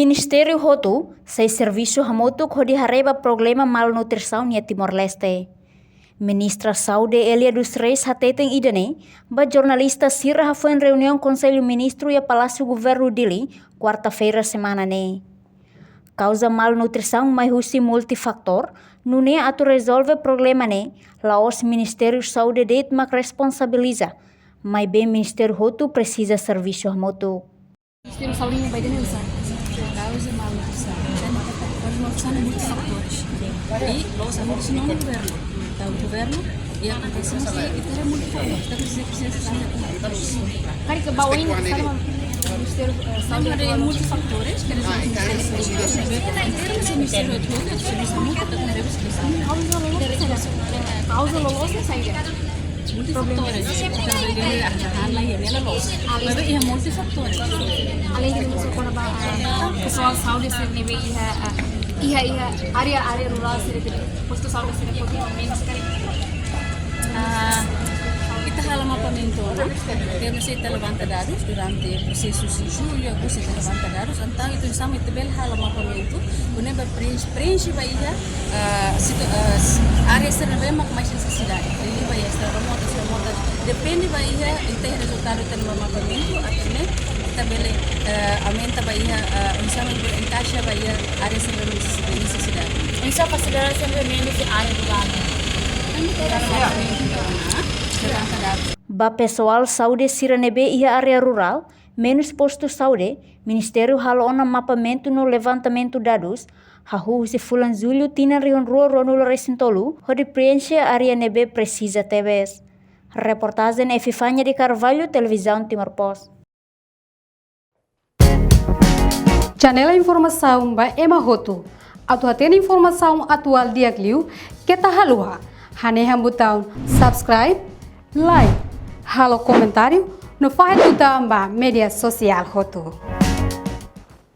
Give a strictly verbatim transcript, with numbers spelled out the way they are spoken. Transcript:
Ministériu hotu sei servisu hamutuk hodi haree ba problema malnutrisaun iha Timor-Leste. Ministra Saúde Elia dos Reis hateten ida-ne'e ba jornalista sira hafoin reuniaun Konsellu Ministru iha Palásiu Governu Dili, kuarta-feira semana ne'e. Kauza malnutrisaun mai husi multifatór, nune'e atu rezolve problema ne'e, la'ós Ministériu Saúde de'it mak responsabiliza, maibé ministériu hotu presiza servisu hamutuk. Ministériu Saúde nia bai denuncia. Kauza malnutrisaun. Entaun, ita presiza multifatór. I la'ós ita presiza governu. Entaun, governu, i akontese, ita presiza multifatór. Ita presiza, presiza saúde. Karik ba oin, sabe, Ministériu, eh, Saúde entaun, ita multifatór, ke dizer, Ministériu Saúde, Ministériu Saúde, Ministériu Saúde, kauza loloos, kauza loloos ne'e saida? Multifatór. Problema. Ita bele dehan, ah, la, ya, la, loloos. Além, maibé iha multifatór. Além de, se for ba, ah, pesoál saúde sira ne'ebé iha, ah, iha, iha área, área rurál sira ne'ebé postu saúde sira ne'ebé menus karik? Ah, ita halo mapeamentu ona. Ita sei levanta dadus durante prosesu de jullu, agostu ita levanta dadus. Entaun, ita sama ita bele halo mapeamentu. Nune'e ba preenxe, preenxe ba iha, ah, situ-, ah, s-, área sira ne'ebé mak mais nesesidade. Liuliu ba iha estrada remota, estrada remota. Depende ba iha, ita iha rezultadu ita-nia mapeamentu, atu nune'e ita bele, ah, aumenta ba iha, ah, oinsá mak bele enkaixa ba iha área sira ne'ebé nesesidade. Oinsá fasilidade sira ne'ebé menus iha área rurál? Ba pesoál saúde sira ne'ebé iha área rurál, menus postu saúde, Ministériu halo ona mapeamentu no levantamentu dadus, hahú husi fulan Jullu tinan rihun rua ruanulu-resin-tolu, hodi preenxe área ne'ebé presiza tebes. Reportajen Epifania de Carvalho, Televizaun Timor Post. Janela informasaun ba ema hotu. Atu hatene informasaun atuál di'ak liu, keta haluha hanehan butaun subscribe, like, halo komentáriu, no fahe tutan ba média sosiál hotu.